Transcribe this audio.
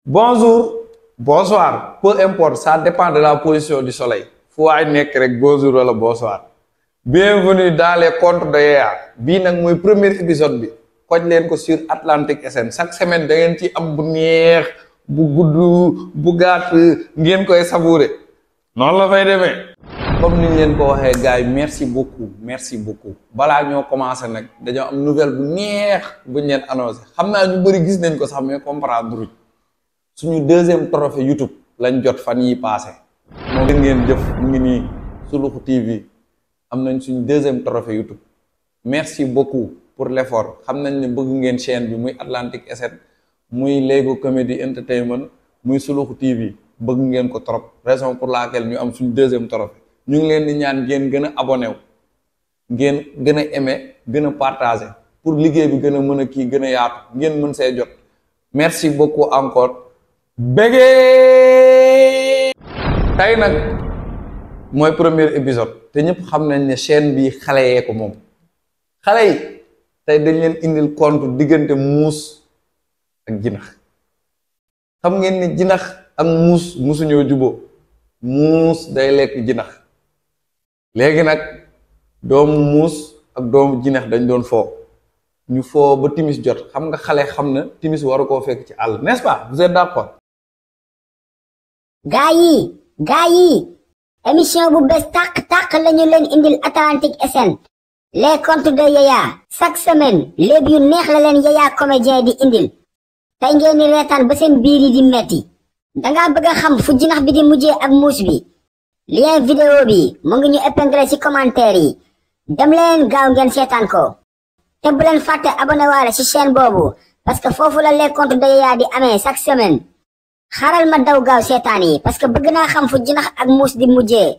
Bonjour, bonsoir, peu importe, ça dépend de la position du soleil. Fu waay nekk rek bonjour wala bonsoir. Bienvenue dans les contes de Yaya. Bii nag mooy premier épisode bi. Koj leen ko sur Atlantic SN. Chaque semaine da ngeen ci am bu neex, bu gudd, bu gàtt, ngeen koy savourer. Noonu la fay demee. Comme niñ leen ko waxee gars yi merci beaucoup. Balaa ñoo commencé nag dañoo am nouvelle bu neex buñ leen annoncé. Xam naa ñu bëri gis nañ ko sax mais comprendre suñu deuxième trophée YouTube lañ jot fan yi passé moom ngeen jëf mu ngi nii Suluxu TV am nañ suñu deuxième trophée YouTube merci beaucoup pour l'effort xam nañ ne bëgg ngeen chaîne bi muy Atlantic SN muy Lego Comedy Entertainment muy Suluxu TV bëgg ngeen ko trop raison pour laquelle ñu am suñu deuxième trophée ñu ngi leen di ñaan ngeen gën a abonné wu ngeen gën a aimé gën a partagé pour liggéey bi gën a mën a kii gën a yaatu ngeen mën see jot merci beaucoup encore bégee tey nag mooy premier épisode te ñëpp xam nañ ne chaîne bi xale yee ko moom xale yi tey dañ leen indil compte diggante muus ak jinax xam ngeen ni jinax ak muus musuñoo juboo muus day lekk jinax léegi nag doomu muus ak doomu jinax dañ doon foo ñu foo ba timis jot xam nga xale xam na timis waru koo fekk ci àll n'est-ce pas vous êtes d'accord gaa yi émission bu bees tàq lañu leen indil Atlantic SN les contes de Yaya chaque semaine léeb yu neex la leen Yaya comédien di indil tey ngeen ni reetaan ba seen biir yi di metti dangaa bëgg a xam fu jinax bi di mujjee ak muus bi lien vidéo bi mu ngi ñu épinglé ci commentaire yi dem leen gaaw ngeen seetaan ko te bu leen fàtte abonné waale ci chaîne boobu parce que foofu la les contes de Yaya di amee chaque semaine xaaral ma daw gaaw seetaan yi parce que bëgg naa xam fu jinax ak muus di mujjee